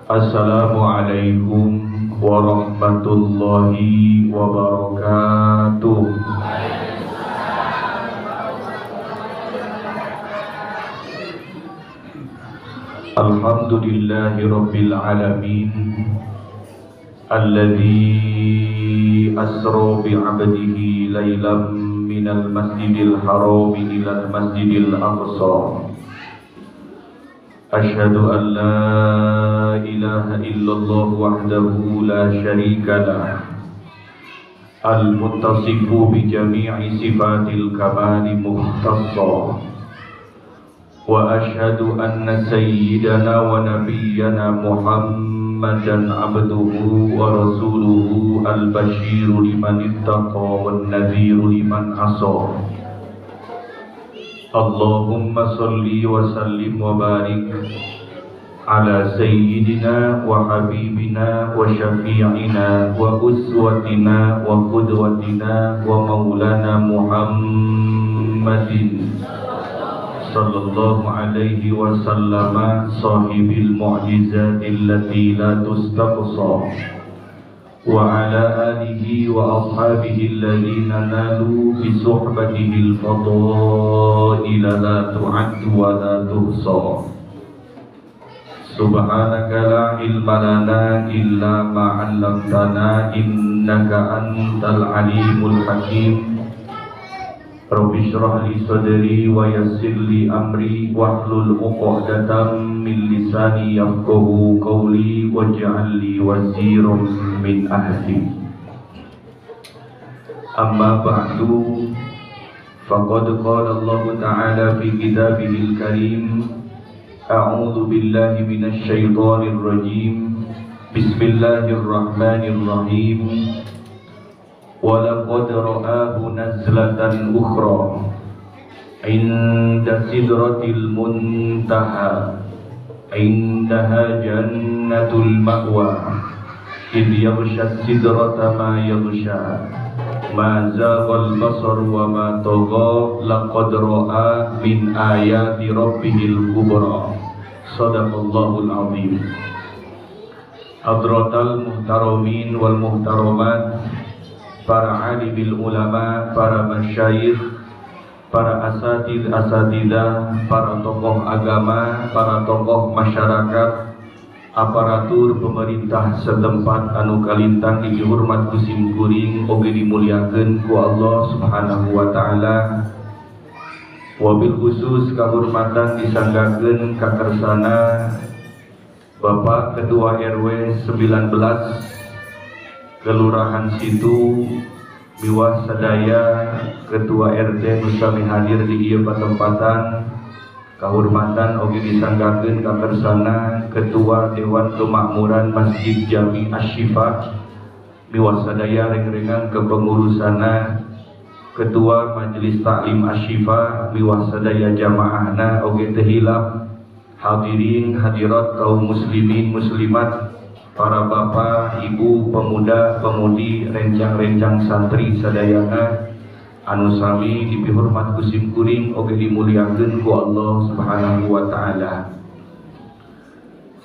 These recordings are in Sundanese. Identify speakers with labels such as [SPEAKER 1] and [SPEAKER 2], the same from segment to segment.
[SPEAKER 1] Assalamualaikum warahmatullahi wabarakatuh. Alhamdulillahi rabbil alamin, alladzi asra bi'abdihi laylan minal masjidil harami ilal masjidil aqsa. Asyhadu an la ilaha illallah wahdahu la syarika lah, al-muttasifu bi jami'i sifatil kamali mukhtassa. Wa asyhadu anna sayyidana wa nabiyyana Muhammadan abduhu wa rasuluhu al-bashiru liman ittaqa wan nadhiru liman asa. Allahumma salli wa sallim wa barik ala sayyidina wa habibina wa syafi'ina wa uswatina wa qudwatina wa maulana Muhammadin sallallahu alaihi wasallama, sahibil mu'jizati allati la tustaqsa, wa ala alihi wa ashabihi alladhina nalu bi suhbatihi al-fadaila la tu'addu wa la tuhsa. Subhanaka la ilma lana illa ma 'allamtana innaka antal alimul hakim. Rabbi shrah li sadri wa yassir li amri wahlul 'uqdatam min lisani yafqahu qawli waj'al li waziran min ahli. Amma ba'du, faqad qala Allah ta'ala fi kitabihil karim, a'udzu billahi minasy syaithanir rajim, bismillahirrahmanirrahim. Walaqad ra'ahu nazlatan ukhra 'inda sidratil muntaha 'indaha jannatul ma'wa idh yaghsha sidrata ma yaghsha ma zaghal basar wa ma tagha laqad ra'a min ayati rabbihil kubra. Sadaqallahul azim. Hadratal muhtaramin wal muhtaramat, para alimil ulama, para masyayikh, para asatid asatidah, para tokoh agama, para tokoh masyarakat, aparatur pemerintah setempat anu kalintang dihormat ku sim kuring oge dimuliakeun ku Allah Subhanahu wa taala. Wabil khusus kahormatan disanggakeun ka kersana Bapak Ketua RW 19 Kelurahan Situ miwah sadaya Ketua RT nu sami hadir di ieu patempatan. Kahormatan oge disanggakeun ka kersana Ketua Dewan Kemakmuran Masjid Jami Asy-Syifa miwah sadaya rengrengan kepengurusanna, Ketua Majelis Taklim Asy-Syifa miwah sadaya jamaahna oge teu hilap hadirin hadirat kaum muslimin muslimat, para bapak, ibu, pemuda, pemudi, rencang-rencang santri sadayana anu sami dipihormat ku sim kuring oge dimuliakeun ku Allah Subhanahu wa taala.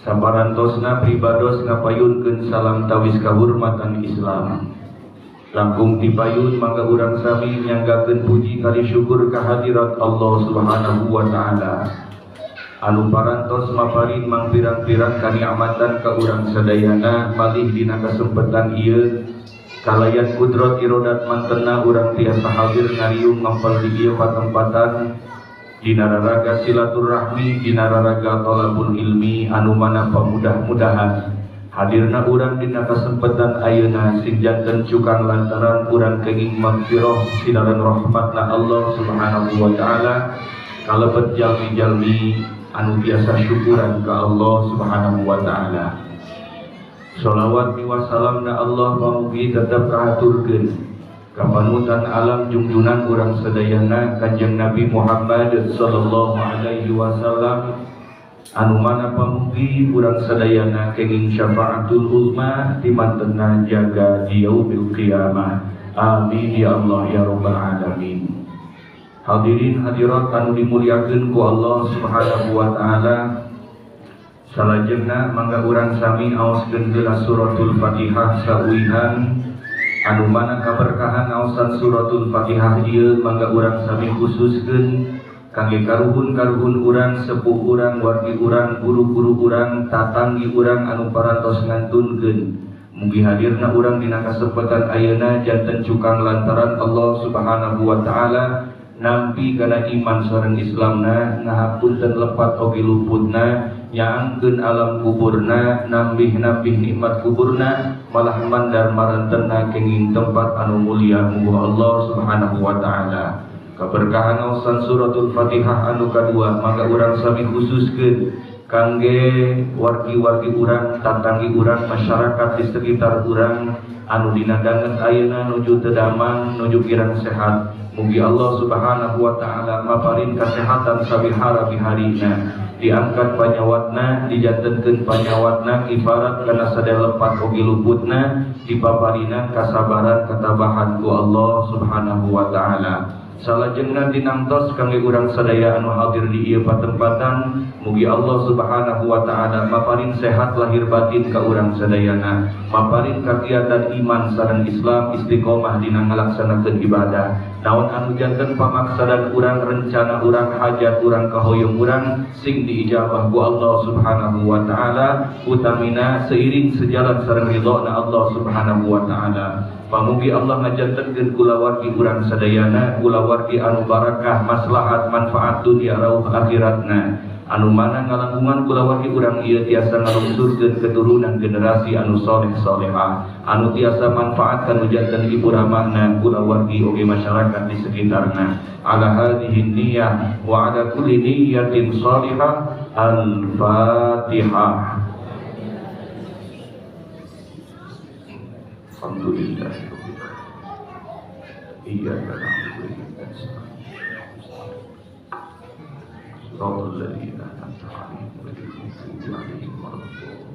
[SPEAKER 1] Saparantosna pribados ngapayunkeun salam tawis kahormatan Islam. Langkung tipayun mangga urang sami nyanggakeun puji kali syukur kehadirat Allah Subhanahu wa taala. Anu parantos maparin mangpirang-pirang kaniamatan ka urang sadayana malih dina kasempatan ieu kalayan kudrat irodat mantena urang tiasa hadir ngariung ngampel di ieu patempatan dina raraga silaturahmi, dina raraga thalabul ilmi anu mana pamudah-mudahan hadirna urang dina kasempatan ayeuna sing janten cukang lantaran urang kenging magfirah sinaran rahmatna Allah Subhanahu wa taala kalebet jalmi-jalmi anu biasa syukuran ka Allah Subhanahu wa taala. Sholawat miwah salamna Allah pamugi tetep kahaturkeun ka panutan alam jungjunan urang sadayana Kanjeng Nabi Muhammad sallallahu alaihi wasallam anu mana pamugi urang sadayana kenging syafaatul uzma di mantena jaga di yaumil qiyamah. Amin ya Allah ya rabbal alamin. Hadirin hadirat anu dimuliakeun ku Allah Subhanahu wa taala, Salajengna mangga urang sami aoskeun heula suratul Fatihah sauihan anu mana kaberkahan aosan suratul Fatihah ieu mangga urang sami khususkeun kangge karuhun-karuhun urang, sepuh urang, wargi urang, guru-guru urang, tatanggi urang anu parantos ngantunkeun. Mugi hadirna urang dina kasempatan ayeuna janten cukang lantaran Allah Subhanahu wa taala nampi kana iman sareng Islamna, ngahapunten lepat oge luputna, nyaangkeun alam kuburna, nambih-nambih nikmat kuburna, malah mandar marentenna kenging tempat anu mulia muga Allah Subhanahu wa taala. Kaberkahan aosan suratul Fatihah anu kadua mangga urang sami khususkeun kangge wargi-wargi urang, tatanggi urang, masyarakat di sekitar urang anu dina danget ayeuna nuju teu damang, nuju kirang sehat. Mugi Allah Subhanahu wa taala maparin kasehatan sabihara biharina, diangkat panyawatna, dijantenkeun panyawatna ibarat kana sadaya lepat oge luputna, dipaparina kasabaran katabahan ku Allah Subhanahu wa taala. Salajengna dinangtos kangge urang sadaya anu hadir di ieu patempatan, mugi Allah Subhanahu wa taala maparin sehat lahir batin ka urang sadayana, maparin kagiatan iman sareng Islam istiqomah dina ngalaksanakeun ibadah. Naon anu janten pamaksadan urang, rencana urang, hajat urang, kahoyong urang sing diijabah ku Allah Subhanahu wa taala, utamina seiring sejalan sareng ridhona Allah Subhanahu wa taala. Pamugi Allah ngajantenkeun kulawargi urang sadayana, kulawargi anu barakah, maslahat, manfaat dunia rauh akhiratna. Anu mana ngalangkungan kulawargi urang ieu tiasa ngalungsurkeun keturunan generasi anu soleh solehah, anu tiasa manfaat kanu janten ibu ramahna kulawargi oge masyarakat di sekitarna. Ala hadhihi niyyah wa ala kulli niyyatin shalihah. Al-Fatihah. Alhamdulillah. Iyyaka na'budu wa iyyaka nasta'in. Shiratal ladzina an'amta 'alaihim ghairil maghdubi 'alaihim waladdallin.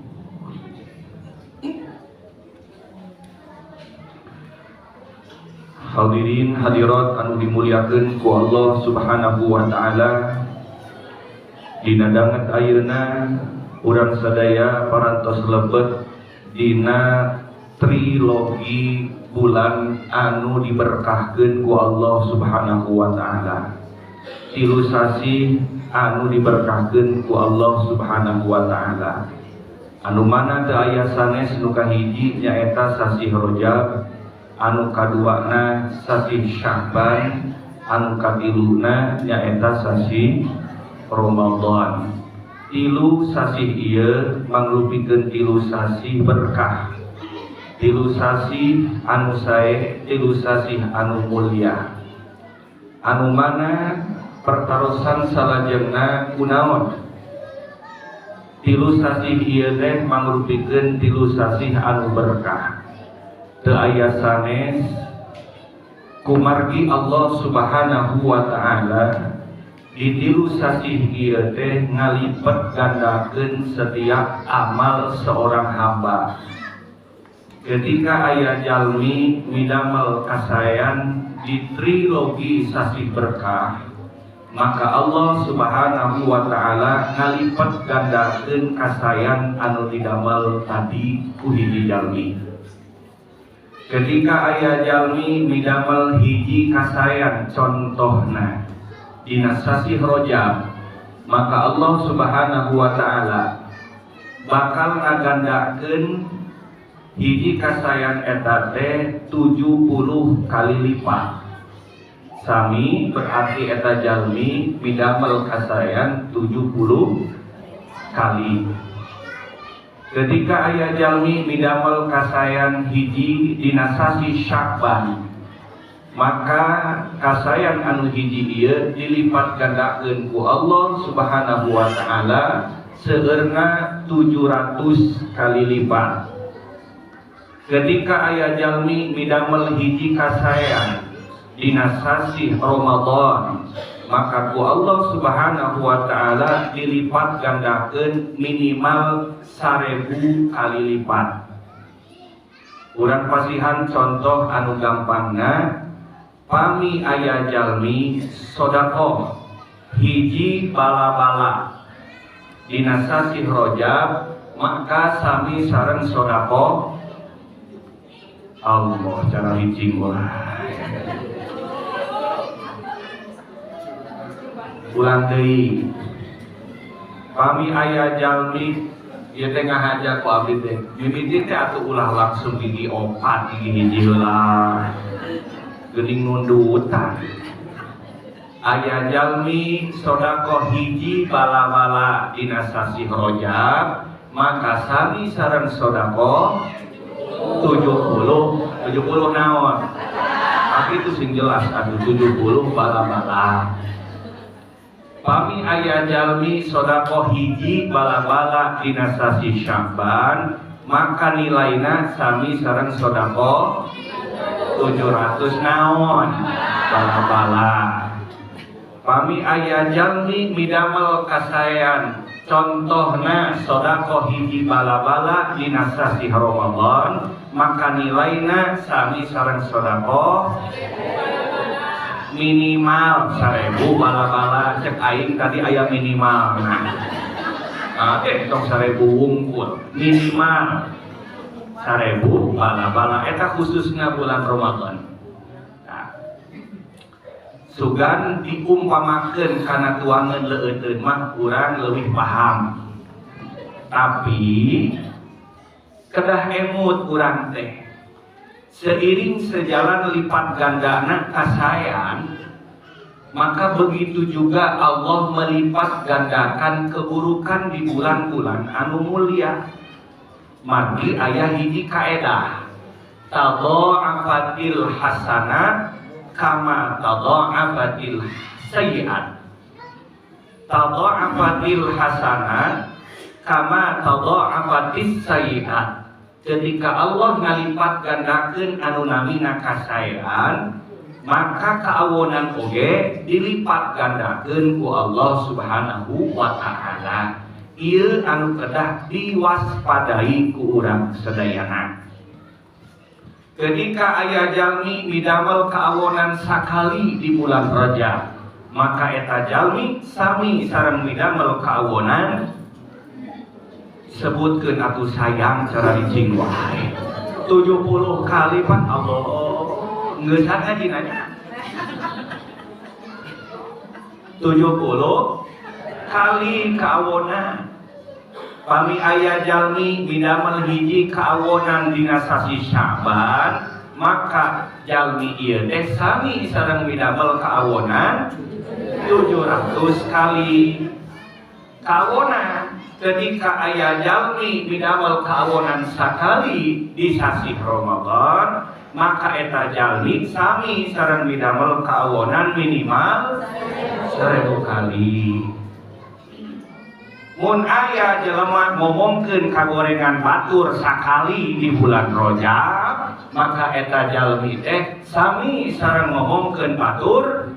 [SPEAKER 1] Hadirin hadirat anu dimuliakeun ku Allah Subhanahu wa taala, dina danget ayeuna urang sadaya parantos lebet dina trilogi bulan anu diberkahkeun ku Allah Subhanahu wa taala. Tilu sasih anu diberkahkeun ku Allah Subhanahu wa taala. Anu mana teu aya sanes nu kahiji nyaeta sasih Rajab, anu kaduana sasih Sya'ban, anu katiluna nyaeta sasih Ramadan. Tilu sasih ieu mangrupikeun tilu sasih berkah, tilu sasih anu sae, tilu sasih anu mulia. Anu mana pertarosan salajengna kunaon? Tilu sasih ieu teh mangrupikeun tilu sasih anu berkah. Teu aya sanes kumargi Allah Subhanahu wa taala di tilu sasih ieu teh ngalipet gandakeun setiap amal seorang hamba. Ketika aya jalmi midamel kasayan di trilogi sasih berkah, maka Allah Subhanahu wa taala ngalipet gandakeun kasayan anu didamel tadi ku hiji jalmi. Ketika aya jalmi midamel hiji kasayan, contohna dina sasih Rajab, maka Allah Subhanahu wa taala bakal ngagandakeun hiji kasayan eta teh 70 kali lipat. Sami berarti eta jalmi midamel kasayan 70 kali. Ketika aya jalmi midamel kasayan hiji dina sasih Sya'ban, maka kasayan anu hiji ieu dilipat gandakeun ku Allah Subhanahu wa taala seueurna 700 kali lipat. Ketika aya jalmi midamel hiji kasayan dina sasih Ramadan, maka ku Allah Subhanahu wa taala dilipat gandakeun minimal 1000 kali lipat. Urang pasihan contoh anu gampangna, pami aya jalmi sodakoh hiji bala-bala, Dina sasih Rajab maka sami sareng sedekah Allah cara licing wae. Ulang deui. Pami aya jalmi ieu teh ngahaja ku abdi teh. Mimiti teh atuh ulah langsung gigi opat gigi hiji heula. Geuning nundutan. Aya jalmi sedekah hiji bala-bala dina sasih Rajab maka sami sareng sedekah 70 naon. Tapi itu sing jelas atuh 70 bala-bala. Pami aya jalmi sedekah hiji bala-bala dina sasih Sya'ban maka nilaina sami sareng sedekah 700 naon bala-bala. Pami aya jalmi midamel kasaean contohna sedekah hiji bala-bala dina sasih Ramadan maka nilaina sami sareng sedekah minimal 1000 bala-bala. Cek aing tadi aya minimal nah tong 1000 wungkul minimal 1000 bala-bala eta khususnya bulan Ramadan. Sugan diumpamakeun kana tuangan leueuteun mah urang leuwih paham. Tapi kedah emut urang teh seiring sejalan lipat gandana kasaean, maka begitu juga Allah melipat gandakan keburukan di bulan-bulan anu mulia. Margi aya hiji kaedah tadha'afatil hasanat kama tadha'afatil sayyi'at. Tadha'afatil hasanat kama tadha'afatis sayyi'at. Ketika Allah ngalipat gandakeun anu namina kasaean, maka kaawonan oge dilipat gandakeun ku Allah Subhanahu wa ta'ala. Ieu anu kedah diwaspadai ku urang sadayana. Ketika aya jalmi midamel kaawonan sakali di bulan Rajab, maka eta jalmi sami sareng midamel kaawonan sebutkeun atuh sayang cara licing wae 70 kali pan Allah geus ngaji nanya 70 kali kaawonan. Pami aya jalmi midamel hiji kaawonan dina sasih Sya'ban, maka jalmi ieu teh sami sareng midamel kaawonan 700 kali kaawonan. Ketika aya jalmi midamel kaawonan sakali di sasih Ramadan, maka eta jalmi sami sareng midamel kaawonan minimal 1000 kali. Mun aya jelema ngomongkeun kagorengan batur sakali di bulan Rajab, maka eta jalmi teh sami sareng ngomongkeun batur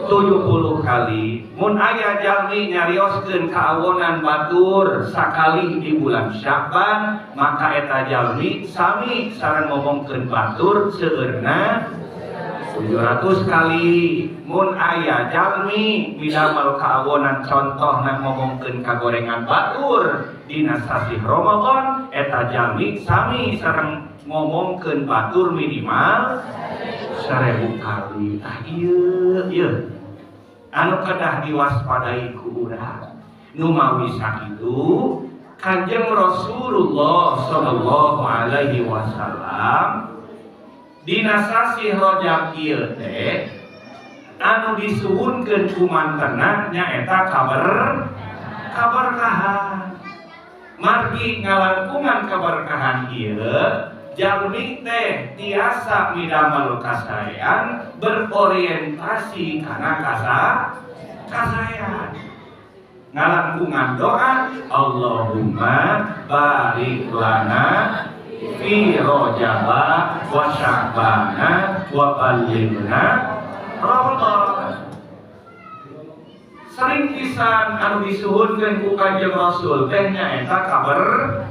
[SPEAKER 1] 70 kali. Mun aya jalmi nyarioskeun kaawonan batur sakali di bulan Sya'ban, maka eta jalmi sami sareng ngomongkeun batur seueurna 700 kali. Mun aya jalmi midamel kaawonan contohna ngomongkeun kagorengan batur dina sasih Ramadan, eta jalmi sami sareng ngomongkeun batur minimal 1000 kali. Ah ieu ieu anu kedah diwaspadai ku urang. Nu mawi sakitu Kanjeng Rasulullah sallallahu alaihi wasallam dina sasih Rajab ieu teh anu disuhunkeun ku mantena nyaeta kaberkahan. Margi ngalangkungan kaberkahan ieu jalmi teh tiasa midamel kasaean berorientasi kana kasaean. Ngalangkungan doa Allahumma barik lana fi Rajaba wa Sya'bana wa ballighna Ramadan. Sering pisan anu disuhunkeun ku Kanjeng Rasul teh nyaeta kaberkahan.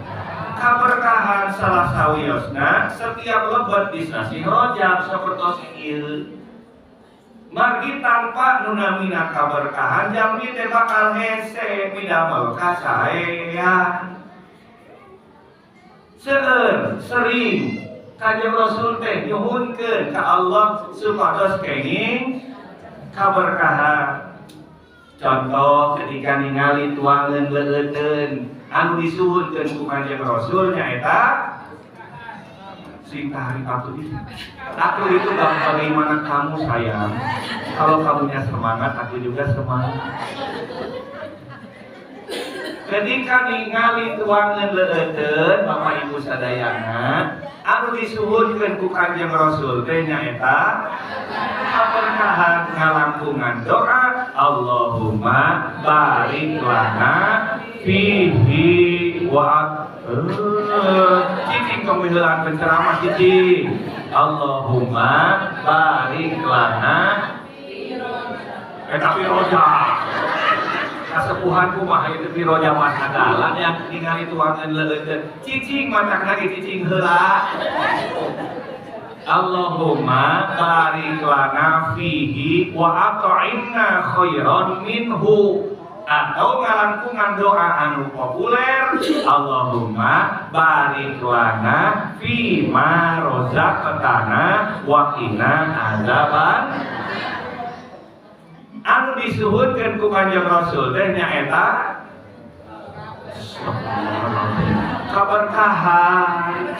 [SPEAKER 1] Salah sawiosna setiap lebet di sasih Rajab sapertos ieu. Margi tanpa nu namina kaberkahan jalmi teh bakal hese midamel kasaean. Seueur sering Kanjeng Rasul teh nyuhunkeun ka Allah supados kenging kaberkahan. Contoh ketika ningali tuangan leueuteun anu disuhunkeun ku Kanjeng Rasul nyaeta sing tarik aku itu. Aku itu bagaimana kamu sayang. Kalau kamunya semangat, aku juga semangat. Ketika ningali tuangan leueuteun Bapak Ibu sadayana anu disuhunkeun ku Kanjeng Rasul teh nyaeta kaberkahan ngalangkungan doa Allahumma barik lana fihi wa cicing tong miheulaan penceramah cicing. Allahumma barik lana eta piroja kasepuhan kumaha itu piroja mah sagalan yang ningali tuangan leueuteun cicing matak lagi cicing heula. Allahumma barik lana fihi wa at'imna khairan minhu. Atau ngalangkungan doa anu populer Allahumma barik lana fi ma razaqtana wa qina azaban. Anu disuhunkeun ku Kanjeng Rasul teh nyaeta kaberkahan.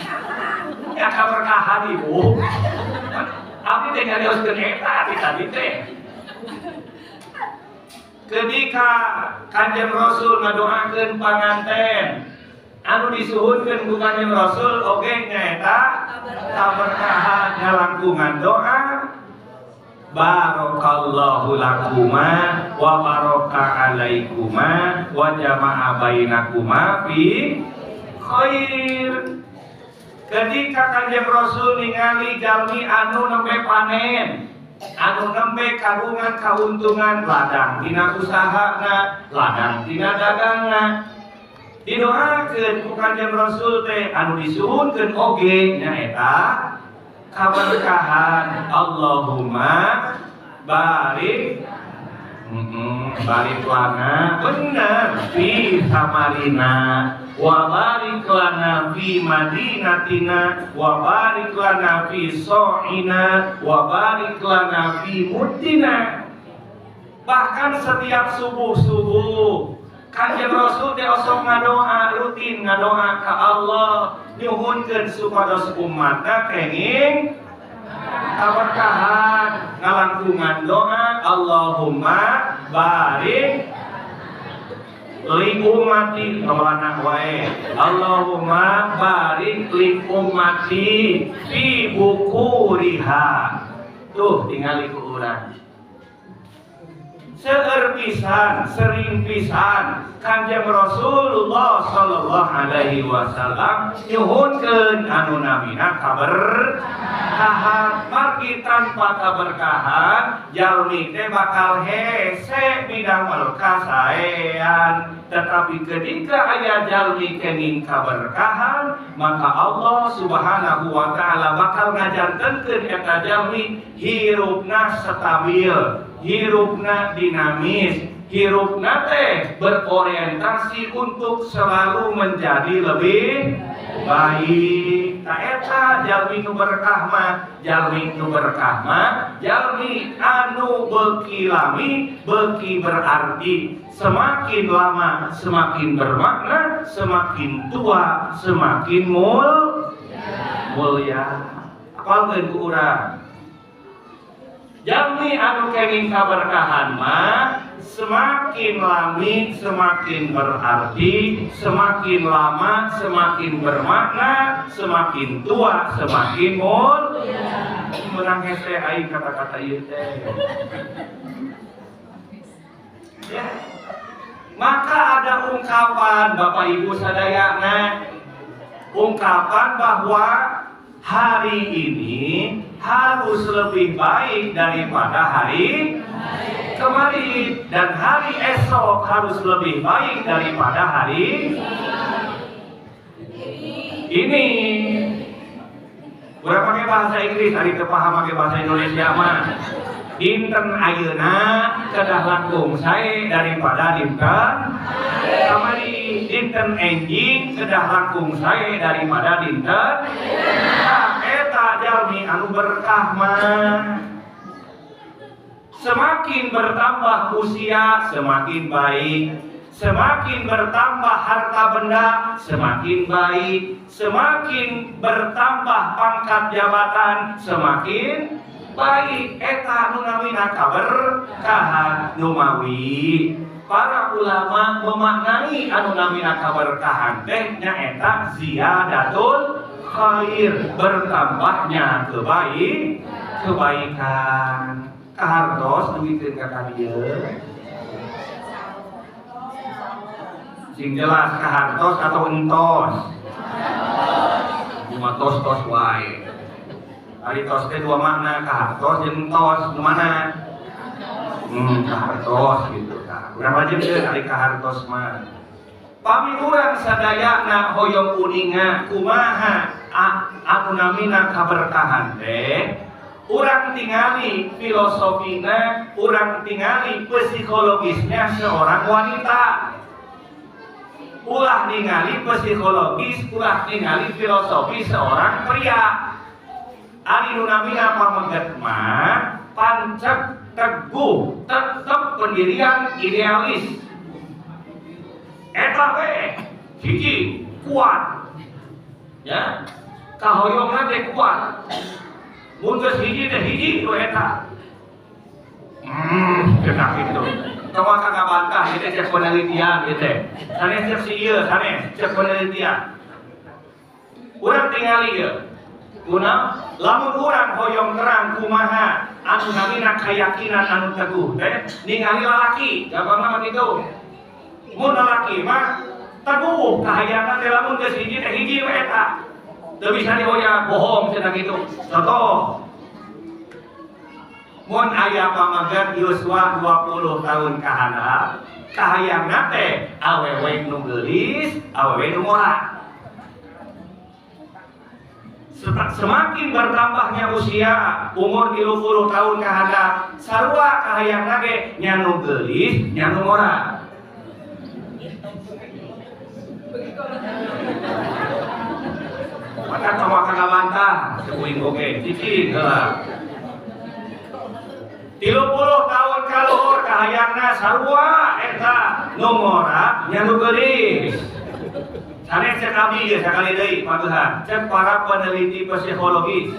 [SPEAKER 1] Ya kaberkahan ibu. Abdi teh nyarioskeun eta ti tadi teh. Ketika Kanjeng Rasul ngadoakeun panganten anu disuhunkeun ku Kanjeng Rasul oge nyaeta kaberkahan ngalangkungan doa barakallahu lakuma wa baraka alaikuma wa jama'a bainakuma fi khair. Ketika Kanjeng Rasul ningali jalmi anu nembe panen, anu nembe kagungan kauntungan ladang dina usahana, ladang dina dagangna, didoakeun ku Kanjeng Rasul teh anu disuhunkeun oge nyaeta kaberkahan Allahumma barik barik lana bener fi samarina wa barik lana fi madinatina wa barik lana fi so'ina wa barik lana fi muddina. Bahkan setiap subuh-subuh Kanjeng Rasul teh osok ngadoa rutin ngadoa ka Allah nyuhunkeun supados umatna kenging kaberkahan ngalangkungan doa Allahumma barik li ummati nolana wae Allahumma barik li ummati fi bukuriha. Tuh tingali ku urang seueur pisan sering pisan Kanjeng Rasulullah sallallahu alaihi wasallam nyuhunkeun anu namina kaberkahan. Margi tanpa kaberkahan jalmi teh bakal hese midamel kasaean. Tetapi ketika aya jalmi kenging kaberkahan maka Allah Subhanahu wa taala bakal ngajarkeun eta jalmi hirupna stabil, hirupna dinamis, hirupna teh berorientasi untuk selalu menjadi lebih baik. Ta eta jalmi nu berkah mah, jalmi nu berkah mah, jalmi anu beuki lami beuki berarti. Semakin lama semakin bermakna, semakin tua semakin mulia. Apalkeun ku urang? Jalmi anu kenging kaberkahan mah semakin lami semakin berarti, semakin lama semakin bermakna, semakin tua semakin mulia. Menang hese aing kata-kata ieu teh. Ya. Maka ada ungkapan Bapak Ibu sadayana, ungkapan bahwa hari ini harus lebih baik daripada hari kemarin, dan hari esok harus lebih baik daripada hari ini. Kurang pakai bahasa Inggris, hari teu paham pakai bahasa Indonesia mah. Dinten ayeuna kedah langkung sae daripada dinten kamari. Dinten enjing kedah langkung sae daripada dinten. Nah, eta jalmi anu berkah mah. Semakin bertambah usia semakin baik, semakin bertambah harta benda semakin baik, semakin bertambah pangkat jabatan semakin baik. Eta nu namina kaberkahan. Numawi para ulama memaknai anu namina kaberkahan teh nyaeta ziyadatul khair, bertambahnya kebaikan. Kahartos duiteun ka kadieu sing jelas, kahartos atau entos? Cuma tos-tos wae. Ari tos teh dua makna, kahartos jeung entos, nu mana? Kahartos gitu tah. Urang wajib teh ari kahartos mah. Pami urang sadayana hoyong uninga kumaha anu namina kaberkahan teh, urang tingali filosofina, urang tingali psikologisnya seorang wanita. Ulah ningali psikologis, ulah ningali filosofi seorang pria. Ari nu namina pameget mah panceg, teguh, tetep pendirian idealis. Eta we hiji kuat. Ya, kahoyongna teh kuat. Mun geus hiji teh hiji we eta. Ceuk kitu. Tong ka bantah ieu teh cek penelitian ieu teh. Sanes cek si ieu, sanes cek penelitian. Urang tingali ieu. Kuna lamun urang hoyong terang kumaha anu namina keyakinan anu teguh teh ningali lalaki, gampangna mah kitu. Mun lalaki mah teguh kahayangna teh lamun geus hiji teh hiji we eta. Teu bisa dihoya bohong cenah kitu. Contoh, mun aya pamaget yuswa 20 tahun ka handap, kahayangna teh awewe nu geulis, awewe nu ngora. Semakin bertambahnya usia, umur 30 tahun ka handap, sarua kahayangna ge nya nu geulis, nya nu ngora. Maka tong ka bantah, cek oge, cicing heula. 30 tahun ka luhur kahayangna sarua eta nu ngora nya nu geulis. Sanes cek abdi ieu sakali deui pagehan, cek para peneliti psikologis.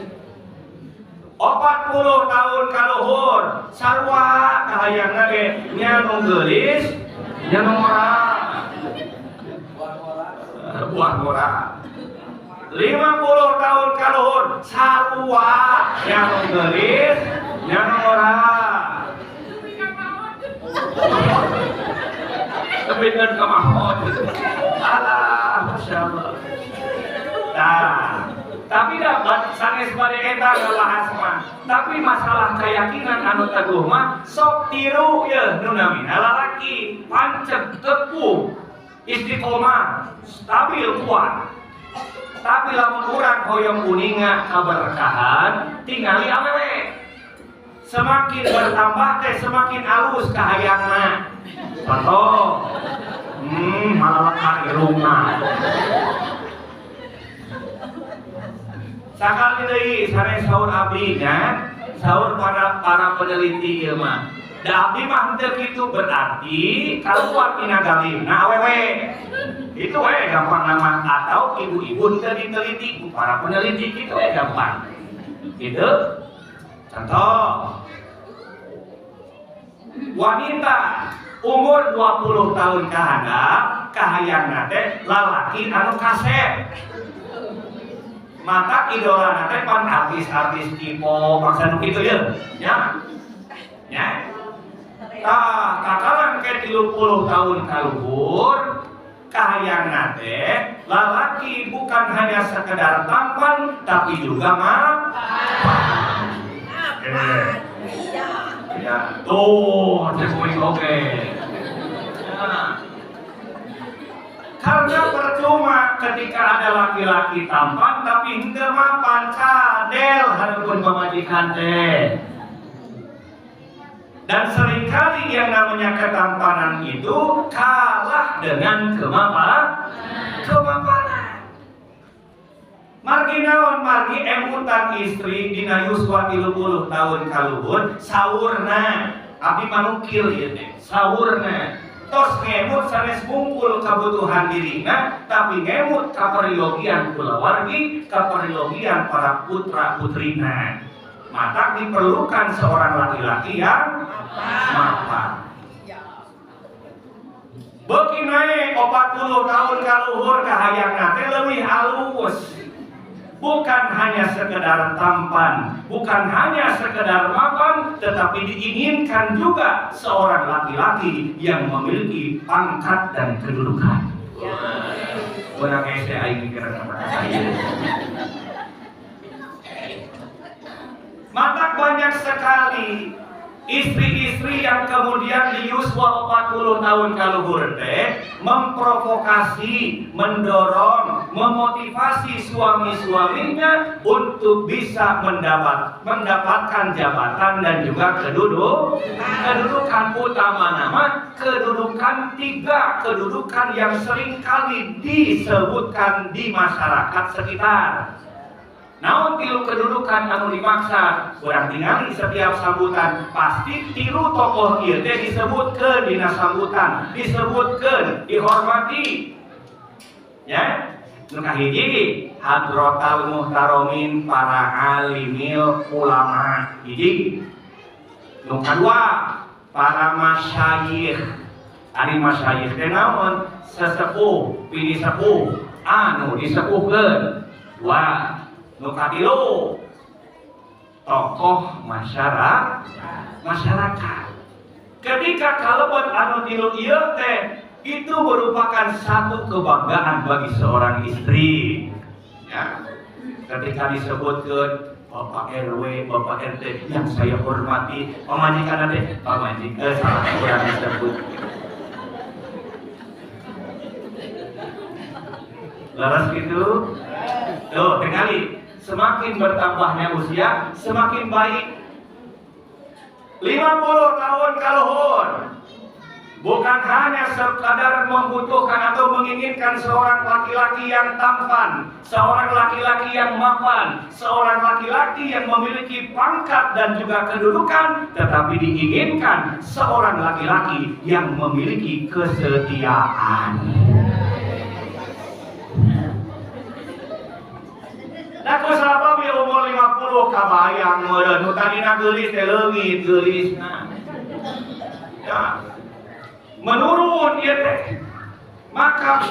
[SPEAKER 1] 40 tahun ka luhur sarua kahayangna ge nya nu geulis nya nu ngora. Buah ngora. 50 tahun ka luhur sarua nya nu geulis nya nu ngora. Tebikeun ka maot. Alah, masyaallah. Nah, tapi dapat sanes bade eta ngabahas mah. Tapi masalah keyakinan anu teguh mah sok tiru ye nu namina lalaki, panceg, teguh, istiqomah, stabil, kuat. Tapi lamun urang hoyong uninga kaberkahan, tingali awewe. Semakin bertambah teh semakin alus kahayangna. Contoh, malah lekar irungna. Sakali deui sanes saur abdi nya, saur para peneliti ieu mah. Da abdi mah henteu kitu berarti kaluar tina galimna awewe. Itu we gampang nama, atau ibu-ibu henteu diteliti ku para peneliti kitu we gampang. Gitu. Contoh, wanita umur 20 tahun ka handap, kahayangna teh lalaki anu kasep. Mata idolana teh pan artis-artis K-pop bangsa nu kitu ye, nya. Nya. Tah, kakalang ke 30 tahun ka luhur, kahayangna teh lalaki bukan hanya sekedar tampan tapi juga mapan. Ya, tuh, cek oke. Nah, karena percuma ketika ada laki-laki tampan tapi henteu mapan, cadel hareupeun pamajikan teh. Dan seringkali yang namanya ketampanan itu kalah dengan kemapanan. Margi naon, margi emutan istri dina yuswa 30 tahun kaluhur saurna abdi manukil ieu teh saurna tos ngemut sanes mungkul kebutuhan dirina tapi ngemut kaperyogian kulawargi, kaperyogian para putra putrina. Maka diperlukan seorang laki-laki yang mapan. Beuki naik 40 tahun kaluhur kahayangna teh leuwih alus. Bukan hanya sekedar tampan, bukan hanya sekedar mapan, tetapi diinginkan juga seorang laki-laki yang memiliki pangkat dan kedudukan. Urang hese aing mikir kata-kata ieu. Maka banyak sekali istri-istri yang kemudian di yuswa 40 tahun kaluhur teh memprovokasi, mendorong, memotivasi suami-suaminya untuk bisa mendapatkan jabatan dan juga kedudukan utama nama, kedudukan tiga, kedudukan yang seringkali disebutkan di masyarakat sekitar. Naon tilu kedudukan anu dimaksa? Urang tingali setiap sambutan pasti tilu tokoh ieu teh disebutkeun dina sambutan, disebutkeun, dihormati. Ya, nu kahiji hadratal muhtaromin para alimil ulama hiji. Nu kadua para masyayikh. Ari masyayikh teh naon? Sesepuh, pini sepuh anu disepuhkeun. Dua. Nu katilu tokoh masyarakat. Ketika kalebet anu tilu ieu teh itu merupakan satu kebanggaan bagi seorang istri. Ya. Ketika disebutkan Bapak RW, Bapak RT yang saya hormati, pamajikan teh, pamajikan salah kurang disebut. Laras gitu. Tuh, tinggali semakin bertambahnya usia, semakin baik. 50 tahun kaluhur bukan hanya sekadar membutuhkan atau menginginkan seorang laki-laki yang tampan, seorang laki-laki yang mapan, seorang laki-laki yang memiliki pangkat dan juga kedudukan, tetapi diinginkan seorang laki-laki yang memiliki kesetiaan. Nah, ku sabab ya umur 50 kabayang meureun nu tadina geulis teh leungit geulisna. Ya. Menurun ieu teh. Maka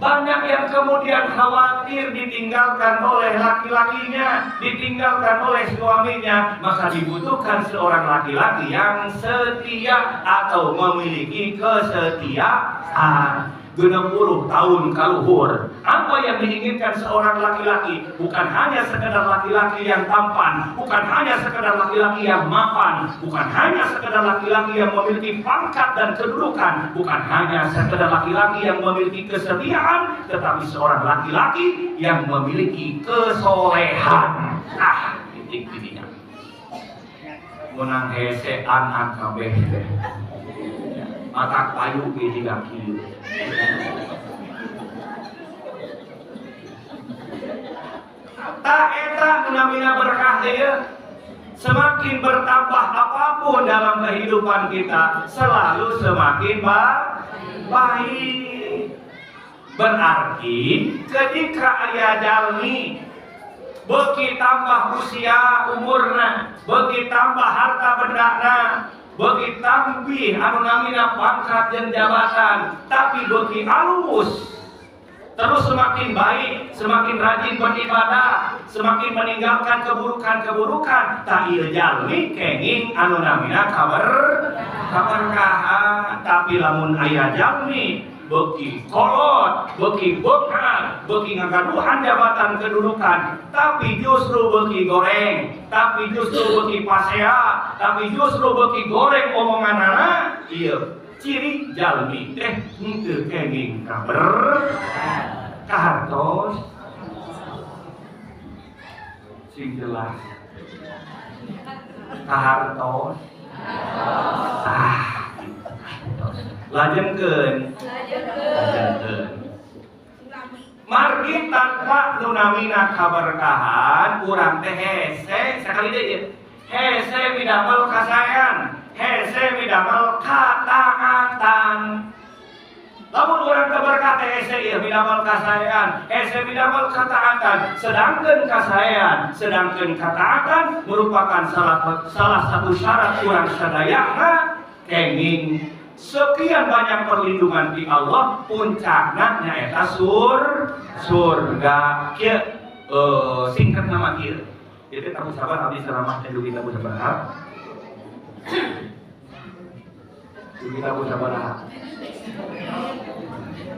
[SPEAKER 1] banyak yang kemudian khawatir ditinggalkan oleh laki-lakinya, ditinggalkan oleh suaminya, maka dibutuhkan seorang laki-laki yang setia atau memiliki kesetiaan. 60 tahun kaluhur. Apa yang diinginkan seorang laki-laki? Bukan hanya sekedar laki-laki yang tampan, bukan hanya sekedar laki-laki yang mapan, bukan hanya sekedar laki-laki yang memiliki pangkat dan kedudukan, bukan hanya sekedar laki-laki yang memiliki kesetiaan, tetapi seorang laki-laki yang memiliki kesolehan. Ah, titik titiknya. Menang hese anak kabeh teh. Matak payu ge jiga kieu. Tak eta nu namina berkah teh ya. Semakin bertambah apapun dalam kehidupan kita, selalu semakin baik. Berarti ketika aya jalmi beuki tambah usia umurna, beuki tambah harta bendana, beuki tambih anu namina pangkat jeung jabatan, tapi beuki alus, terus semakin baik, semakin rajin beribadah, semakin meninggalkan keburukan-keburukan, tak ieu jalmi kenging anu namina kaberkahan. Tapi lamun aya jalmi beuki kolot, beuki beunghar, beuki ngagaduhan jabatan kedudukan, tapi justru beuki goreng, tapi justru beuki pasea, tapi justru beuki goreng omonganana, ieu ciri jalmi teh henteu kenging kaber kahartos sing jelas kahartos. Ah, lajengkeun. Lajengkeun. Margi tanpa nu namina kaberkahan urang teh hese sakali deui. Hese midamel kasaean, hese midamel kataatan. Lamun urang teu berkah teh hese ieu midamel kasaean, hese midamel kataatan. Sedangkeun kasaean, sedangkeun kataatan merupakan salah satu syarat urang sadayana kenging sekian banyak perlindungan di Allah, puncakna nyaeta surga. Kieu singkat nama kieu. Jadi tamu sabar abdi ceramah teh dugi tamu sabar. Dugi tamu sabar.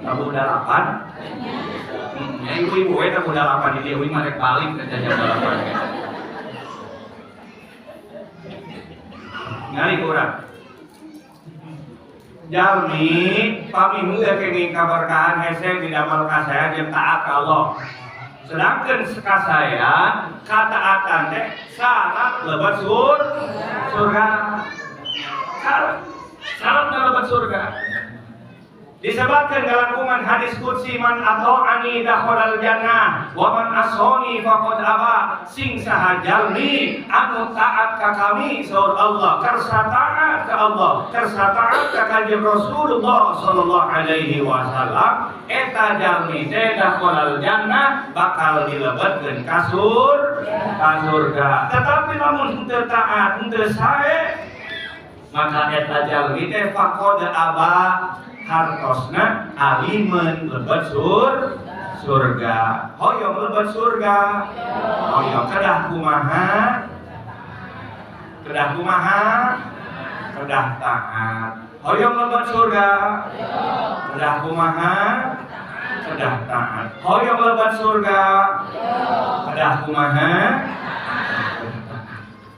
[SPEAKER 1] Tamu dalapan. Ya ibu-ibu we tamu dalapan di dieu mah rek balik ke jam 8. Ngali urang. Jalmi pami heueuh kenging kaberkahan hese didamel kasaean jeung taat ka Allah. Sedangkan kasaean kataatan teh syarat lebet surga. Syarat lebet surga. Disebutkan dalam kuman hadis qudsi man ata'ani dakhalal jannah wa man asoni faqad aba. Sing saha jalmi anu taat ka kami saur Allah, kersa taat ka Allah, kersa taat ka Kanjeng Rasulullah sallallahu alaihi wasallam, eta jalmi teh dakhalal jannah bakal dilebetkeun ka surga. Tetapi lamun henteu taat, henteu sae, maka eta jalmi teh faqad aba, hartosna alimen lebet surga. Hoyong lebet surga, hoyong kedah kumaha, kedah kumaha, kedah taat. Hoyong lebet surga, kedah kumaha, kedah taat. Hoyong lebet surga, kedah kumaha,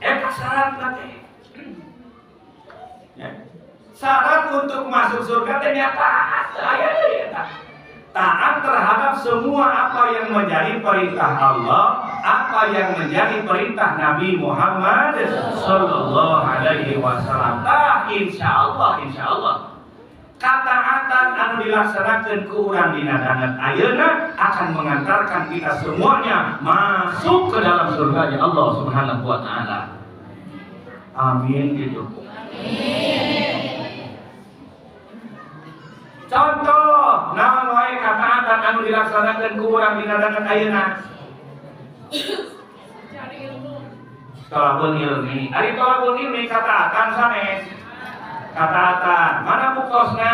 [SPEAKER 1] eta syaratna teh. Syarat untuk masuk surga ternyata taat, taat terhadap semua apa yang menjadi perintah Allah, apa yang menjadi perintah Nabi Muhammad Sallallahu Alaihi Wasallam. Tah, insya Allah, kataatan anu dilaksanakan ku urang dina danget ayeuna akan mengantarkan kita semuanya masuk ke dalam surganya Allah Subhanahu Wa Taala. Amin gitu. Amin. Contoh, naon wae kataatan anu dilaksanakeun ku urang dina danget ayeuna?
[SPEAKER 2] Cari ilmu.
[SPEAKER 1] Tolabul ilmi. Ari tolabul ilmi kataatan sanes. Kataatan. Mana buktosna?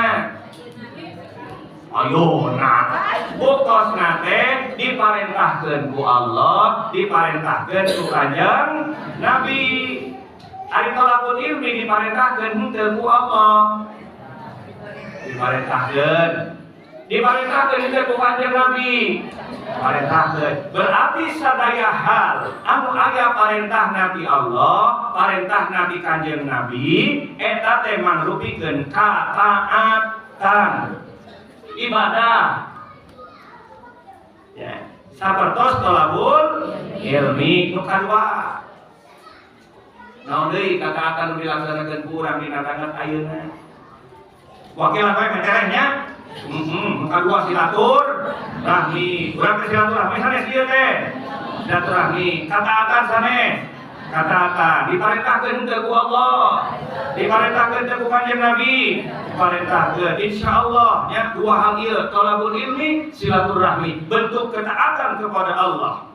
[SPEAKER 1] Ayo nah. Buktosna teh diparentahkeun ku Allah, diparentahkeun ku Kanjeng Nabi. Ari tolabul ilmi diparentahkeun henteu ku Allah. Diparentahkeun, diparentahkeun henteu ku Kanjeng Nabi. Parentahkeun berarti sadaya hal anu aya parentah Nabi Allah, parentah Nabi Kanjeng Nabi, eta teh mangrupikeun kataatan ibadah. Ya, sapertos tolabul ilmi nu kadua. Naon deui kataatan nu dilaksanakeun ku urang dina danget ayeuna? Wakil apa yang meterehnya? Kedua silaturahmi. Urang teh silaturahmi sanes ieu teh. Silaturahmi, kataatan sanes. Kataatan diparentahkeun henteu ku Allah. Diparentahkeun henteu ku Kanjeng Nabi. Diparentahkeun insyaallah nya dua hal ieu, tolabul ilmi, silaturahmi, bentuk ketaatan kepada Allah.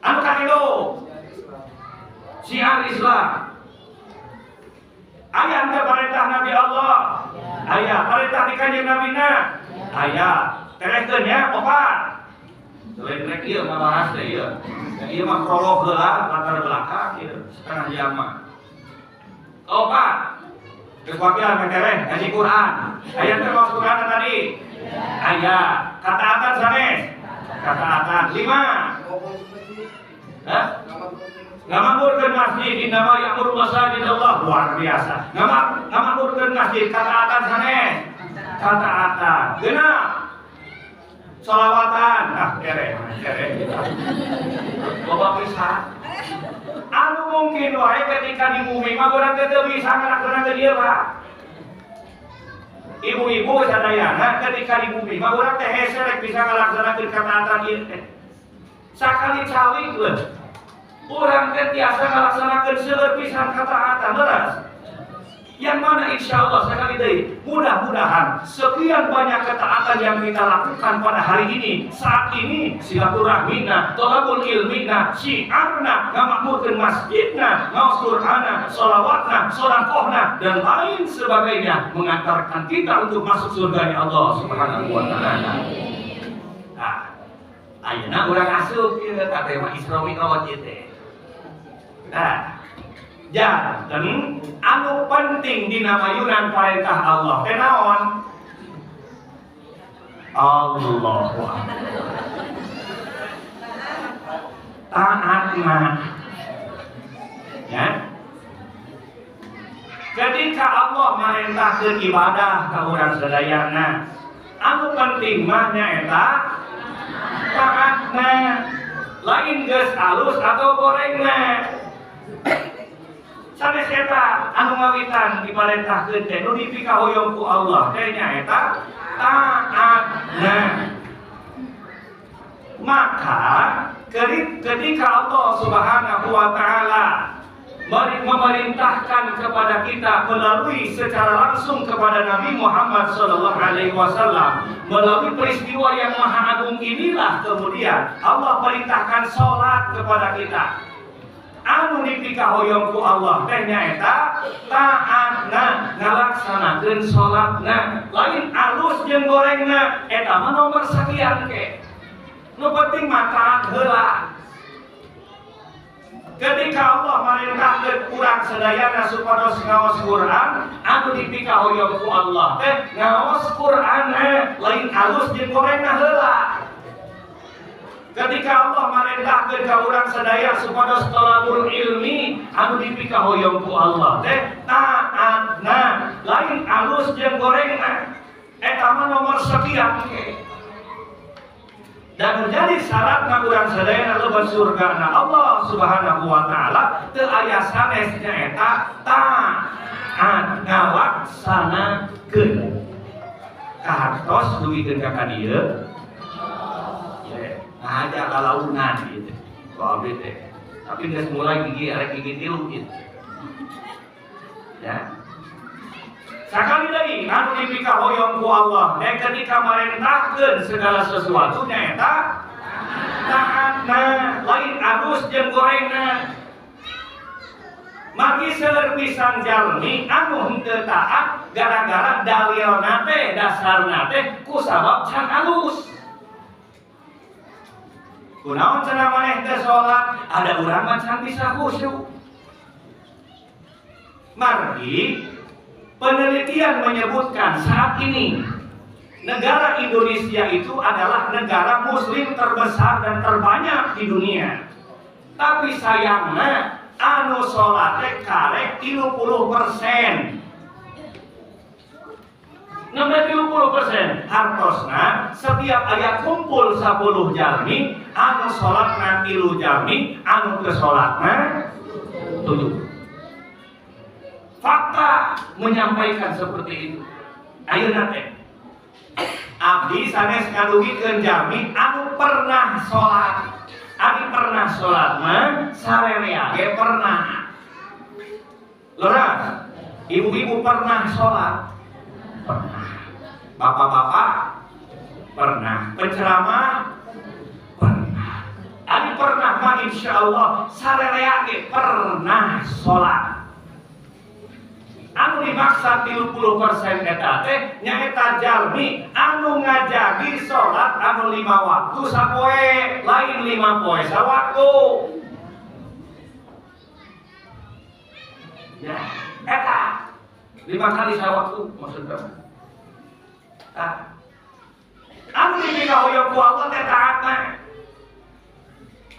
[SPEAKER 1] Anu katilu, syiar Islam. Aya henteu parentah Nabi Allah. Aya parentah di Kanjeng Nabina. Aya terehkeun nya opat. Lain rek ieu ngabahas teh ieu. Ieu mah prolog heula latar belakang ieu setengah jam mah. Opat. Geus wakilan metereh ngaji Quran. Aya teh maos Quran tadi. Aya kataatan sanes. Kataatan 5. Hah? Ngamakmurkeun masjid, innama ya'muru masajid Allah, luar biasa. Ngamakmurkeun masjid, kataatan sanes. Kataatan. Genap. Solawatan. Ah, kere, kere. Loba pisan. Anu Anu mungkin wae ketika di bumi mah urang teh teu bisa ngalaksanakeun ieu, Pak. Ibu-ibu sadayana ketika di bumi mah urang teh hese rek bisa ngalaksanakeun kataatan ieu teh. Sakali-cali we urang teh tiasa ngalaksanakeun seueur pisan kataatan, leres. Yang mana insya Allah sekali deui, mudah-mudahan sekian banyak ketaatan yang kita lakukan pada hari ini, saat ini, silaturahmina, tolabul ilmina, syiarna, ngamakmurkeun masjidna, ngaos Qur'ana, sholawatna, sodakohna, dan lain sebagainya, mengantarkan kita untuk masuk surganya Allah Subhanahu wa Ta'ala. Nah, ayeuna urang asup ieu ka tema Isra Mi'raj ieu teh. Nah, janten anu penting dina mayunan perintah Allah teh naon? Allahu Akbar. Taatna. Ya. Ketika Allah merintahkeun ibadah ka urang sadayana, anu penting mah nyaeta taatna. Lain geus alus atau gorengna. Sanes eta anu ngawitan diparentahkeun teh nu dipikahoyong ku Allah teh nyaeta taatna. Maka ketika Allah Subhanahu wa Ta'ala memerintahkan kepada kita melalui secara langsung kepada Nabi Muhammad Shallallahu Alaihi Wasallam, melalui peristiwa yang maha agung inilah kemudian Allah perintahkan sholat kepada kita. Anu dipikahoyong ku Allah teh nyaeta taatna, ngalaksanakeun salatna, lain alus jeung gorengna, eta mah nomor sekian ke. Nu penting mah taat heula. Ketika Allah merintahkeun urang sadayana supados ngaos Quran, anu dipikahoyong ku Allah teh ngaos Qur'anna, lain alus jeung gorengna heula. Ketika Allah merintahkeun ka urang sadaya supados thalabul ilmi, anu dipikahoyong ku Allah teh taatna, lain alus jeung gorengna, eta mah nomor sekian ke. Dan menjadi syaratna urang sadayana lebet surgana Allah Subhanahu wa Ta'ala teu aya sanes nyaeta taat ngalaksanakeun. Kahartos dugikeun ka kadieu ngaja lalaunan gitu. Ku abdi teh. Tapi geus mulai gigi arek gigi tilu gitu. Ya. Sakali deui anu dipikahoyong ku Allah teh ketika merintahkeun segala sesuatu nyaeta taatna, lain alus jeung gorengna. Magi seueur pisan jalmi anu henteu taat gara-gara dalilna teh dasarna teh kusabab can alus. Kunaon cenah maneh teh salat, ada urang mah can bisa khusyuk. Margi penelitian menyebutkan saat ini negara Indonesia itu adalah negara muslim terbesar dan terbanyak di dunia. Tapi sayangnya anu sholat teh karek 30%. Nembe 30% hartosna setiap aya kumpul 10 jalmi anu sholatna 3 jalmi, anu teu sholatna 7. Fakta menyampaikan seperti itu. Ayeuna teh abdi sanes ngadugikeun jalmi anu pernah sholat. Abi pernah sholat mah sarerea ge pernah. Leres, ibu-ibu pernah sholat? Pernah. Bapak-bapak pernah. Penceramah pernah. Abi pernah mah insya Allah sarerea ge pernah sholat. Anu dimaksa 30% eta teh nyaeta jalmi anu ngajagi sholat anu 5 waktu sapoe, lain 5 poe sawaktu. Ya, eta 5 kali sawaktu maksudna. Ah. Anu dipikahoyong ku Allah teh taatna.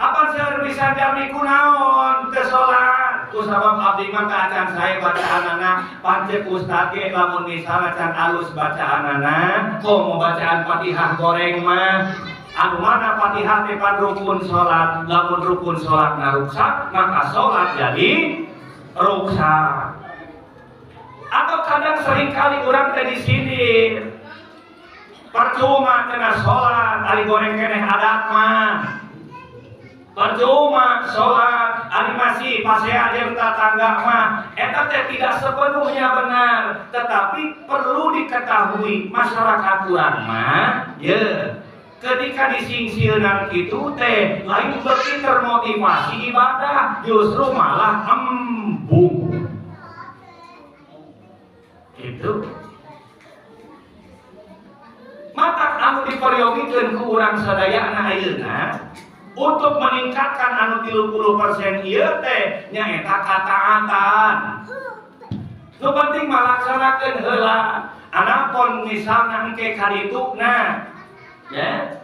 [SPEAKER 1] Apa seueur bisa jalmi kunaon teu salat? Ku sabab abdi mah kaacan sae bacaanana, pancek ustad ge lamun misalna can alus bacaanana, komo bacaan Fatihah goreng mah. Anu mana Fatihah teh pan rukun salat, lamun rukun salat ruksak, maka salat jadi ruksak. Atau kadang seringkali urang teh disindir. Percuma kena salat, ari goreng keneh adat mah. Percuma sholat, ari masih pasea jeung tatangga mah. Eta teh tidak sepenuhnya benar, tetapi perlu diketahui masyarakat urang mah, ye, ketika disingsilnan kitu teh lain beuki termotivasi ibadah, justru malah embung. Gitu. Matak anu diperyogikeun ku urang sadayana ayeuna untuk meningkatkan anu 30% ieu teh nyaeta kataatan. Nu penting malaksanakeun heula. Anapun misalna engke kadituna, ya.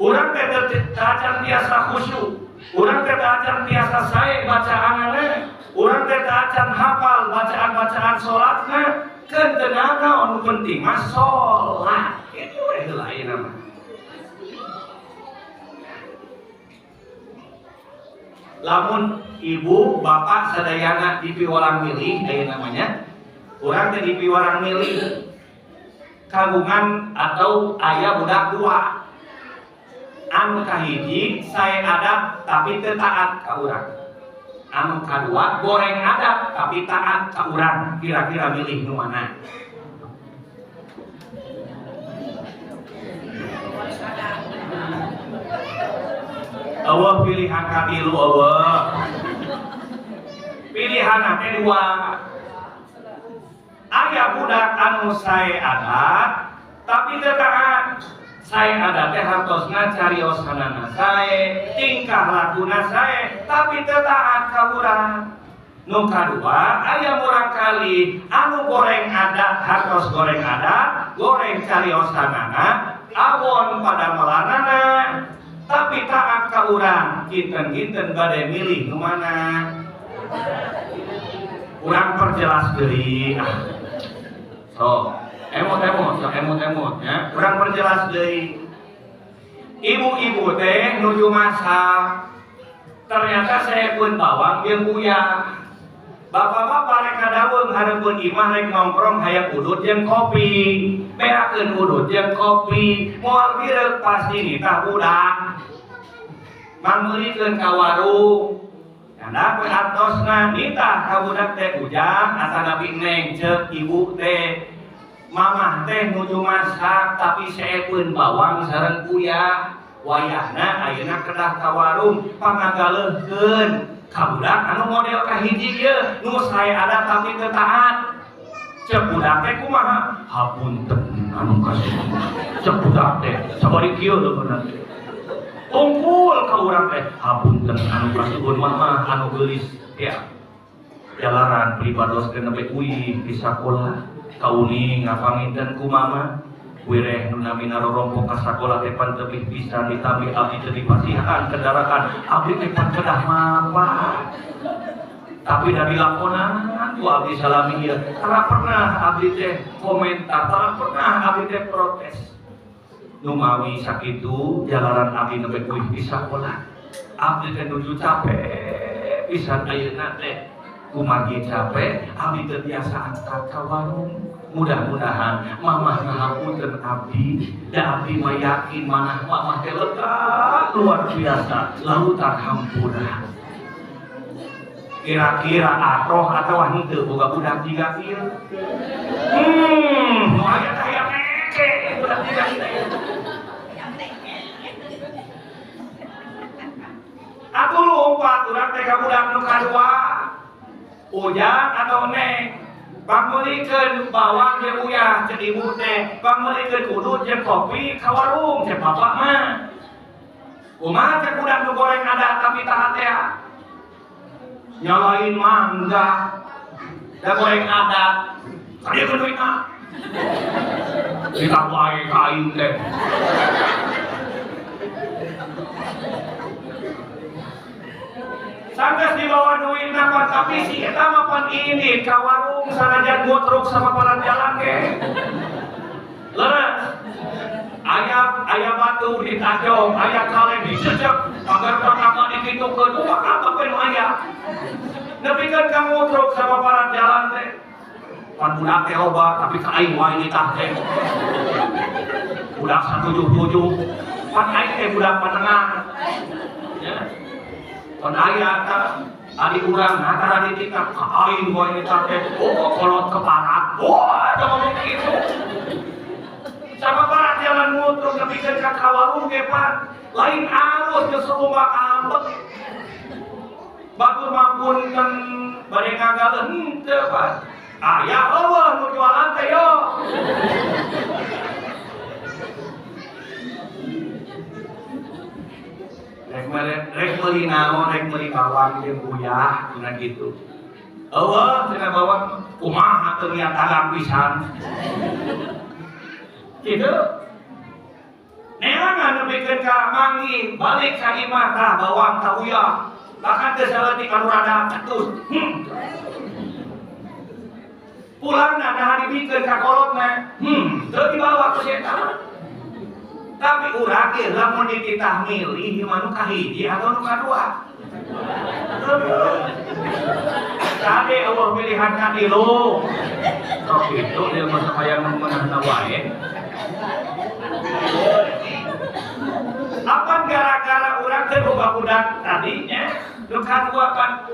[SPEAKER 1] Urang teh tacan biasa khusyuk, urang teh tacan biasa sae bacaanana, urang teh tacan hafal bacaan-bacaan salatna, keun teu nanaon nu penting mah salat. Kitu we heula ayeuna mah. Lamun ibu bapak sadayana dipiwarang milih aya namanya urang teh dipiwarang milih kagungan atau aya budak dua anu kahiji sae adat tapi teu taat ka urang, anu kadua goreng adat tapi taat ka urang, kira-kira milih nu mana? Allah pilihan katilu Allah pilihan teh dua. Aya budak anu sae adat tapi teu taat. Sae adat teh hartosna cariosanana sae, tingkah lakuna sae, tapi teu taat ka urang. Nu kadua aya murangkali anu goreng adat, hartos goreng adat, goreng cariosanana, awon pada melanana, tapi taat ka urang. Kinten-kinten bade milih nu mana? Urang perjelas deui. So, emot-emot, so emot-emot ya. Urang perjelas deui. Ibu-ibu teh nuju masak. Ternyata seepun bawang jeung uyah. Bapak-bapak rek kadaweung hareupeun imah rek nongkrong hayang udut jeung kopi. Beakeun udut jeung kopi, moal bireuk pasti nitah budak. Mangmeulikeun ka warung. Nyandak we artosna nitah ka budak teh ujang atanapi neng ceuk ibu teh. Mamah teh nuju masak tapi seepeun bawang sareng uyah. Wayahna ayeuna kedah ka warung pangagaleuhkeun. Ka budak anu model kahiji ieu nu sae adat tapi teu taat. Ceuk budak teh kumaha? Hapunten anu kasuhun. Ceuk budak teh sabari kieu leuheurna teh. Tungkul ka urang teh hapunten anu kasuhun mamah anu geulis ya. Jalaran pribados teh nepi uih di sakola. Kauning ngapanginten ku mama. Wireh nu namina rorompok ka sakola teh pan tebih pisan ditambih abdi teu dipasihan kendaraan abdi teh pan kedah mapah. Tapi da dilakonan ku abdi salami ieu tara pernah abdi teh komentar, tara pernah abdi teh protes. Numawi sakitu jalaran abdi nembe kuih di sakola. Abdi teh nuju capek pisan ayeuna teh. Kumargi capek abdi teu biasa angkat ka warung. Mudah-mudahan mamah ngahapunten abdi, da abdi mah yakin manah mamah teh lega luar biasa lautan hampura. Kira-kira atroh atau henteu boga budak jiga ieu? Nu aya teh hayang meke budak jiga ieu. Atuh lompat urang teh ka budak nu kadua. Ujang atau neng? Pangmeulikeun bawang jeung uyah ceuk ibu teh, pangmeulikeun udut jeung kopi ka warung ceuk bapak mah. Kumaha ceuk budak nu goreng adat tapi taat teh? Nyalain mangga. Da goreng adat. Kadieu duitna. Kita wae ka aing teh. Sanggeus dibawa duitna pan tapi si eta mah pan ini ka warung sanajan gotruk sama paran jalan ge. Leres. Aya batu ditajong, aya kaleng dicecek, pagar pertama dikitukeun, kumaha apa nu aya. Nepikeun ka ngutruk sama para jalan teh. Pan budak teh loba, tapi ka aing wae nitah teh. Budak 177, pan aing teh budak panengah. Ya. Pan aya ka adi urang antara dititah ka aing wae nitah teh. Oh, kolot keparat. Wah, oh, ngomong kitu. Sama para jalan ngutruk nepikeun ka kawarung ge pan. Lain alus geus rumah ambek. Batur mah punten bade ngagaleuh henteu pan. Aya eueuh nu jualan teh yo. Rek meuli naon, rek meuli bawang jeung uyah cenah kitu. Eueuh cenah bawang kumaha teu niat dagang pisan. Kitu. Neangan nepikeun ka manggih, balik ka imah tah bawang ka uyah. Bahkan teu saeutik anu rada ketus. Pulangna nah dibikeun ka kolotna. Teu dibawa ku setan. Tapi urang ge lamun dititah milih mah nu kahiji atau nu kadua. Kade eueuh pilihan katilu. Sok kitu ieu mah hayang meunahna wae. Apa gara-gara urang teh boga budak tadinya nu kadua kan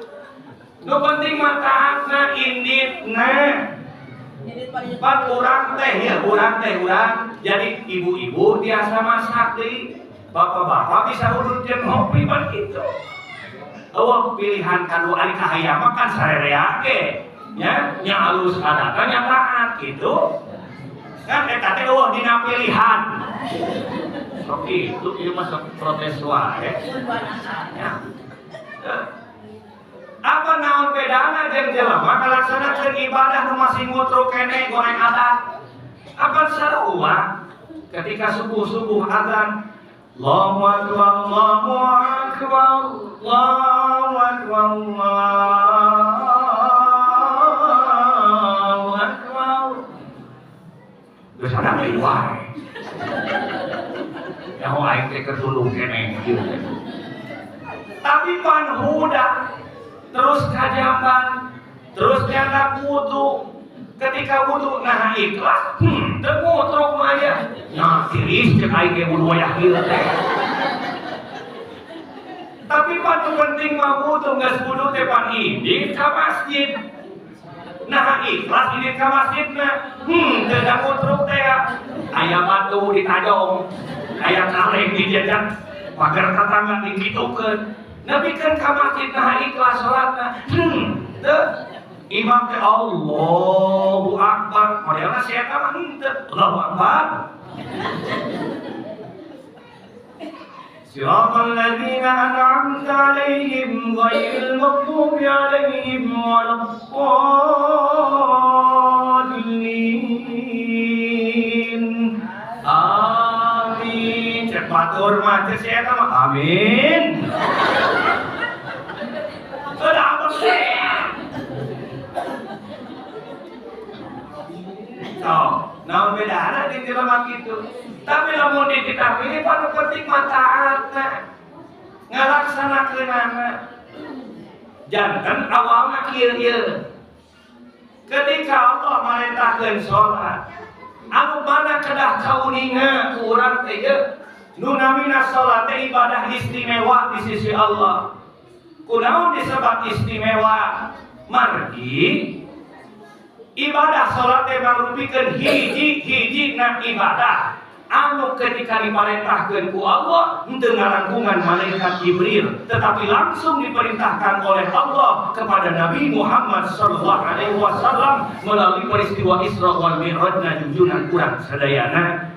[SPEAKER 1] nu penting mah taatna inditna. Pan urang teh ya, urang teh urang. Jadi ibu-ibu biasa masak deui, bapak-bapak bisa udut jeung ngopi pan kitu. Eueuh pilihan kadua ari kahayang mah kan sarerea ge. Nya, nya alus adatna nya taat kitu. Kan eta teh eueuh dina pilihan. Sok kitu ieu mah sok protes wae. Ya. Apa naon bedana jeung jelema ngalaksanakeun ibadah nu masih ngutruk keneh goreng adat? Apa sarua ketika subuh-subuh azan Allahu akbar, Allahu akbar, Allahu akbar, Allahu akbar. Geus ada deui wae. Nyaho aing teh keur tunduk keneh kieu teh. Tapi pan huda terus kajamban, terus nyata wudu. Ketika wudu nah ikhlas, teu ngutruk mah aya. Nah, tiris ceuk aing ge wudu wayah ieu teh. Tapi pan nu penting mah wudu geus wudu teh pan indit ka masjid. Nah, ikhlas indit ka masjidna, teu da ngutruk teh. Aya batu ditajong, aya kaleng dijejak, pagar tetangga dikitukeun. Nepikeun ka masjid nah ikhlas salatna. Teu imam teh Allahu akbar, modelna si eta mah henteu Allahu akbar. Siratal ladzina an'amta 'alaihim ghairil maghdubi 'alaihim waladdallin. Amin. Cek batur mah teh si eta mah amin. Sudah apa sih? So, naon bedana di jelema kitu. Tapi lamun dititah milih pan nu penting mah taatna. Ngalaksanakeunana. Janten awalna kieu ieu. Ketika Allah marentahkeun salat, anu mana kedah kauninga ku urang teh ieu? Nu namina salat teh ibadah istimewa di sisi Allah. Kunaon disebat istimewa? Margi ibadah salat teh mangrupikeun hiji-hiji na ibadah anu ketika diperintahkeun ku Allah henteu ngarangkungan malaikat Jibril, tetapi langsung diperintahkan oleh Allah kepada Nabi Muhammad sallallahu alaihi wasallam melalui peristiwa Isra wal Mi'raj na junjungan urang sadayana.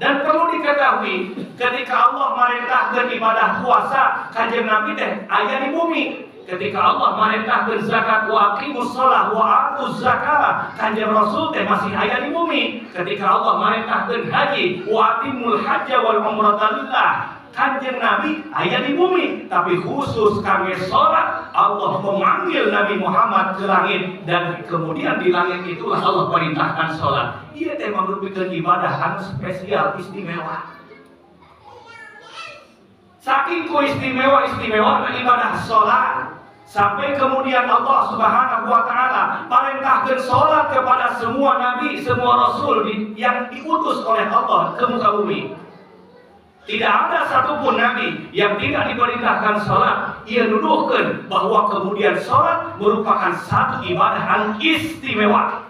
[SPEAKER 1] Dan perlu diketahui ketika Allah merintahkeun ibadah puasa, kanjeng Nabi teh aya di bumi. Ketika Allah merintahkeun zakat wa aqimus shalah wa atuz zakat, kanjeng Rasul teh masih aya di bumi. Ketika Allah merintahkeun haji wa atimul hajja wal umrata lillah, Kanjeng Nabi aya di bumi, tapi khusus kangge salat Allah memanggil Nabi Muhammad ke langit dan kemudian di langit itulah Allah perintahkan salat. Ieu teh merupakan ibadah anu spesial, istimewa. Saking ku istimewa-istimewa ibadah salat, sampai kemudian Allah Subhanahu wa taala perintahkan salat kepada semua nabi, semua rasul yang diutus oleh Allah ke muka bumi. Tidak ada satupun nabi yang tidak diperintahkan salat. Ia nuduhkan bahwa kemudian salat merupakan satu ibadah yang istimewa.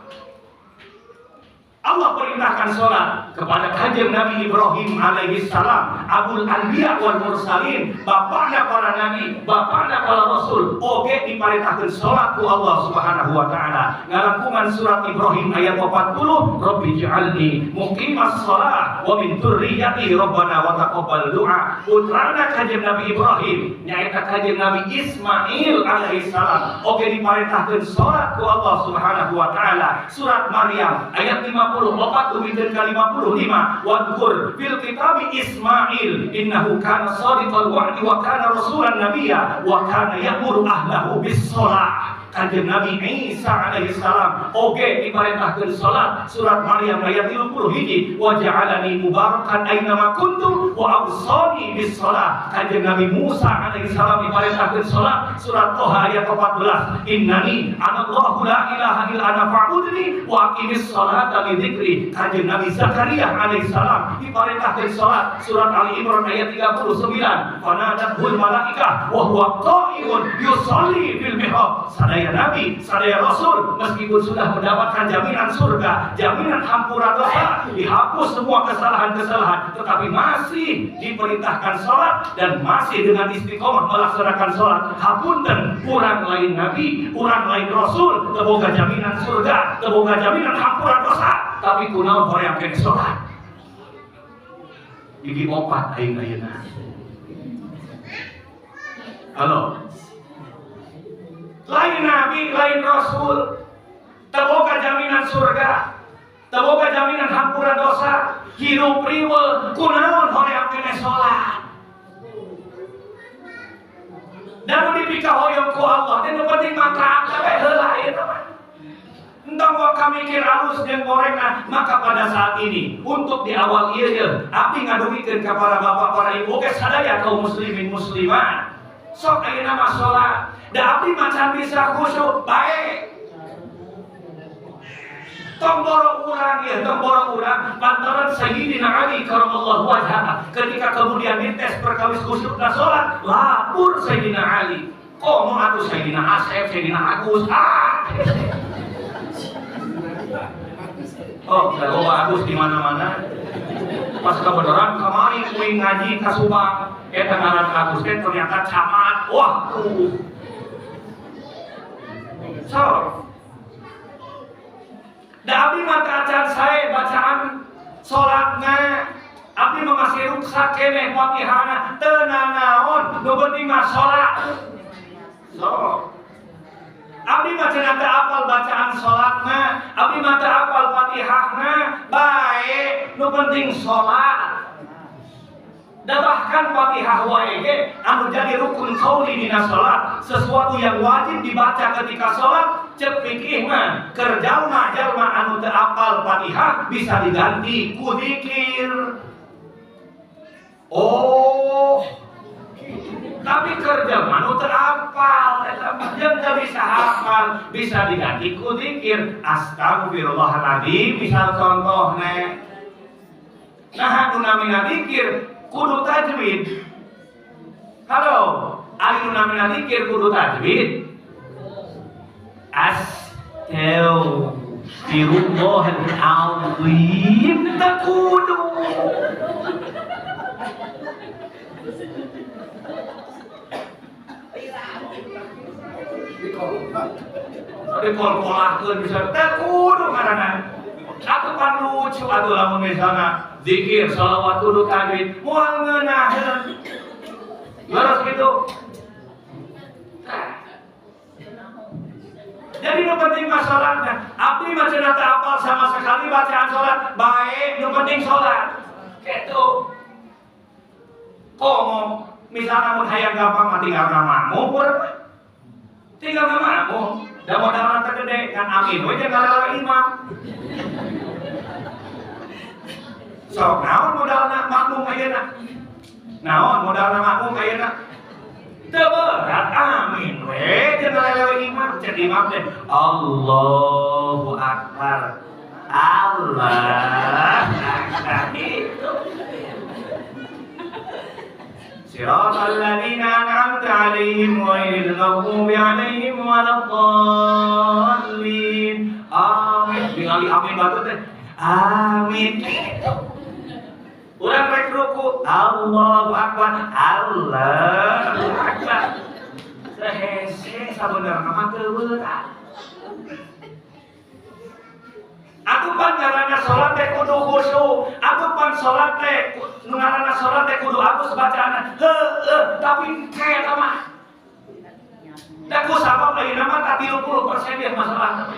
[SPEAKER 1] Allah perintahkan sholat kepada Kanjeng Nabi Ibrahim alaihi salam, Abul Anbiya wal Mursalin, bapaknya para nabi, bapaknya para rasul. Oke, diperintahkan sholat ku Allah Subhanahu wa taala. Ngalangkungan surat Ibrahim ayat 40, Rabbi ij'alni muqimas shalah wa min dzurriyyati rabbana wa taqabbal du'a. Putrana Kanjeng Nabi Ibrahim nyaeta Kanjeng Nabi Ismail alaihi salam. Oke, diperintahkan sholat ku Allah Subhanahu wa taala. Surat Maryam ayat 54 dumikeun ka 55, wadkur fil kitabi Ismail innahu kana shadiqal wa'di wa kana rasulan nabiyya wa kana ya'muru ahlahu bis shalah. Kanjeng Nabi Isa alaihi salam oge diperintahkeun salat. Surat Maryam ayat 31, wa ja'alani mubarakan aina ma kuntu wa awsani bis shalah. Kanjeng Nabi Musa alaihi salam diperintahkeun salat. Surat Toha ayat 14, innani anallahu la ilaha illa ana fa'budni wa aqimis salata li dzikri. Kanjeng Nabi Zakaria alaihi salam diperintahkeun salat. Surat Ali Imran ayat 39, fanadatul malaikah wa huwa qa'imun yusalli fil mihrab. Sadaya nabi, sadaya rasul, meskipun sudah mendapatkan jaminan surga, jaminan hampura dosa, dihapus semua kesalahan-kesalahan, tetapi masih diperintahkan sholat dan masih dengan istiqomah melaksanakan sholat. Hapunten, urang lain nabi, urang lain rasul, teu boga jaminan surga, teu boga jaminan hampura dosa, tapi kunaon hoream keneh sholat? Gigi opat aing ayeuna. Halo. Lain nabi, lain rasul, teu boga jaminan surga, teu boga jaminan hampura dosa, hirup riweuh, kunaon hoream keneh salat? Dan nu dipikahoyong ku Allah, dan nu penting mah taat we heula ieu mah. Entong waka mikir alus jeung gorengna. Maka pada saat ini untuk di awal ieu ye, abdi ngadugikeun ka para bapak, para ibu, oge sadaya kaum muslimin muslimat. Sok ayeuna mah salat. Da abdi mah can bisa khusyuk, bae. Tong boro urang ya, tong boro urang lantaran Sayyidina Ali karamallahu wajhah ketika kemudian dites perkawis khusyuk na salat, lapor Sayyidina Ali. Komo atuh Sayyidina Asep, Sayyidina Agus. Ah. Oh, loba Agus di mana-mana. Pas kebenaran kemarin kuing ngaji ka Subang, eta ngaran Agus teh ternyata camat. Wah, tuh. So, da abdi mah teu acan sae bacaan salatna. Abdi mah masih ruksak keneh Fatihahna, teu nanaon, nu penting mah salat. So, abdi mah cenah teu apal bacaan salatna, abdi mah teu apal Fatihahna, bae, nu penting salat. Da bahkan Fatihah wae ge anu jadi rukun qauli dina salat, sesuatu yang wajib dibaca ketika salat, cek fikih mah keur jalma-jalma anu teu apal Fatihah bisa diganti ku zikir. Oh, tapi keur jalma nu teu apal eta mah jeung teu bisa hafal, bisa diganti ku zikir astagfirullahaladzim misal contohna. Nah, anu namina zikir kudu tajwid. Halo, ari nu namina zikir kudu tajwid. Astaghfirullahaladzim teu kudu. Dikol-kolahkeun bisa teu kudu ngaranna. Atuh pan lucu atuh lamun misalna zikir sholawat kudu tajwid moal ngeunaheun. Leres gitu. Jadi nu penting mah salatna. Abdi mah cenah teu apal sama sekali bacaan salat, bae nu penting salat. Gitu. Komo misalnya mun hayang gampang mah tinggal ngamakmum urang mah. Tinggal ngamakmum, da modalna teh gede ngan amin we jeung ngalelewe imam. Sok naon modalna makmum ayeuna? Naon modalna makmum ayeuna? Teu berat amin we jeung ngalelewe imam, cek imam teh Allahu akbar. Allah akbar itu. Siratal ladzina an'amta 'alaihim ghairil maghdubi 'alaihim waladdallin. Amin. Ningali amin batu teh. Amin. Urang rek ruku, Allahu akbar. Allahu akbar. Sehese sabenerna mah teu berat. Atuh pan ngaranna salat teh kudu khusyuk, atuh pan salat teh nu ngaranna salat teh kudu alus bacaanna. Heueuh, tapi kayak mah. Da ku sabab ayeuna mah ta 30% ya masalahna.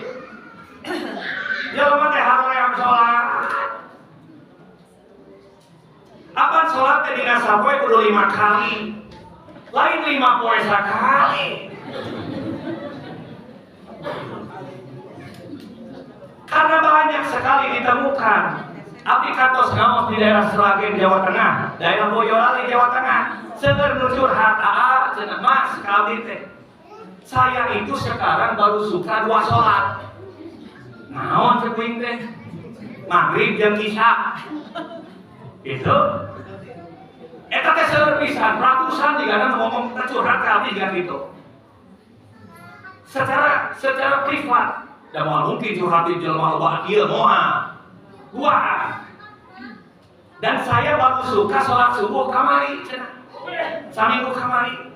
[SPEAKER 1] Jelema teh haream salat. Apan salat teh dina sapoe kudu 5 kali. Lain 5 poe sakali. Karena banyak sekali ditemukan abdi kantos ngaos di daerah Sragen Jawa Tengah, daerah Boyolali Jawa Tengah, seueur nu curhat, aa cenah mas ka abdi teh. Saya itu sekarang baru suka 2 sholat. Naon cek kuing teh? Maghrib jeung Isya. Itu eta teh seueur pisan, ratusan jigana ngomong teh curhat ka abdi jiga kitu. Secara privat. Da moal mungkin curhat di jelema loba ieu moal. Gua. Dan saya baru suka sholat subuh kamari cenah. Saminggu kamari.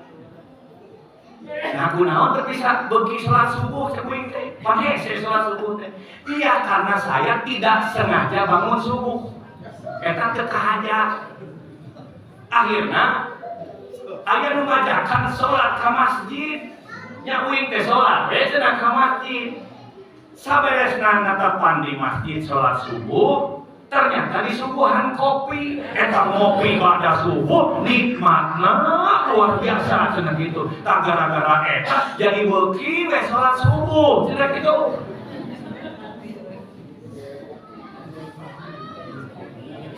[SPEAKER 1] Nah kunaon teu bisa beuki sholat subuh cek kuing teh. Pan hese sholat subuh teh. Iya karena saya tidak sengaja bangun subuh. Eta teu kahaja. Akhirna aya nu ngajakan sholat ka masjid. Nya uing teh sholat we cenah ka masjid. Saberesna natapan di masjid sholat subuh, ternyata disuguhan kopi. Eta ngopi pada subuh nikmatna luar biasa cenah kitu. Tak gara-gara eta jadi beuki we sholat subuh cenah kitu.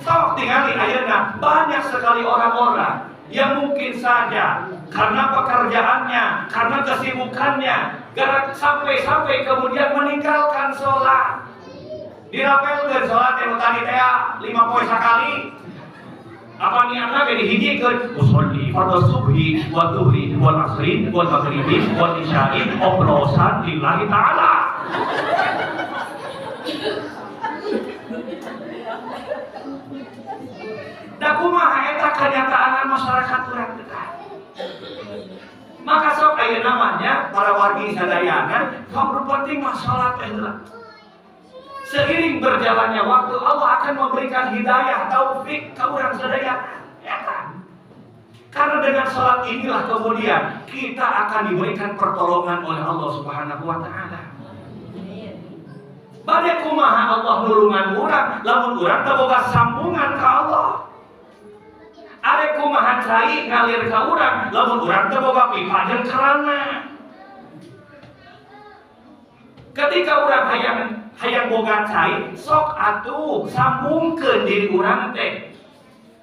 [SPEAKER 1] Sok tingali ayeuna banyak sekali orang-orang yang mungkin saja karena pekerjaannya, karena kesibukannya, sampai-sampai kemudian meninggalkan sholat. Dirapelkeun sholat yang tadi teh 5 poe sakali. Apa niatna ge dihijikeun? Usolli fardhu subhi wa dhuhri wal asri wal maghribi wal isya'i oplosan lillahi ta'ala. Da kumaha eta kenyataan masyarakat urang teh? Maka sok aya namanya para wargi sadayana, sok penting mah salat teh heula. Seiring berjalannya waktu Allah akan memberikan hidayah, taufik ka urang sadayana. Eta. Karena dengan salat inilah kemudian kita akan diberikan pertolongan oleh Allah Subhanahu wa taala. Bade kumaha Allah nulungan urang, lamun urang teu boga sambungan ka Allah. Are kumaha cai ngalir ka urang, lamun urang teu boga pipa jeung kerana. Ketika urang hayang boga cai, sok atuh sambungkeun diri urang teh.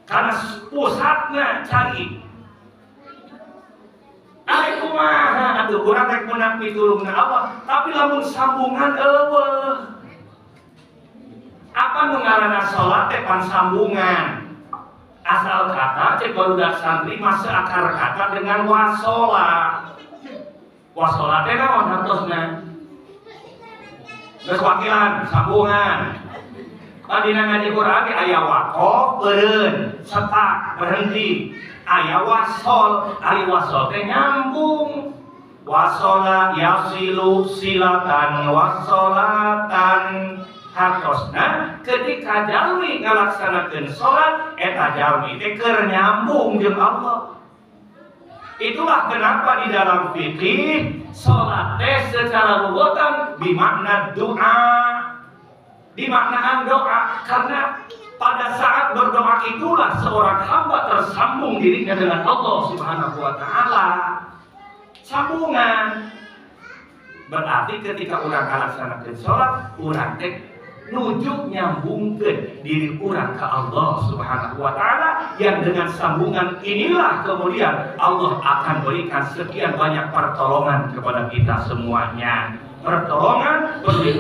[SPEAKER 1] Karena pusatna cai. Are kumaha atuh urang rek meunang pitulungna Allah, tapi lamun sambungan eueuh. Apa nu ngaranna salat teh pan sambungan? Asal kata cek barudak santri masa akar kata dengan wasola. Wasola teh naon hartosna? Geus wakilan sambungan. Tadina ngaji Quran ge aya waqaf eureun, setak berhenti. Aya wasol, ari wasol teh nyambung. Wasola yasilu silatan wasolatan. Hartosna ketika jalmi ngalaksanakeun salat eta jalmi teh keur nyambung jeung Allah. Itulah kenapa di dalam fikih salat teh secara lughatan bimakna doa. Dimaknaan doa karena Pada saat berdoa itulah seorang hamba tersambung dirinya dengan Allah Subhanahu wa taala. Sambungan. Berarti ketika urang ngalaksanakeun sholat, urang teh nuju nyambungkeun diri urang ke Allah Subhanahu wa taala, yang dengan sambungan inilah kemudian Allah akan berikan sekian banyak pertolongan kepada kita semuanya. Pertolongan, perlindungan.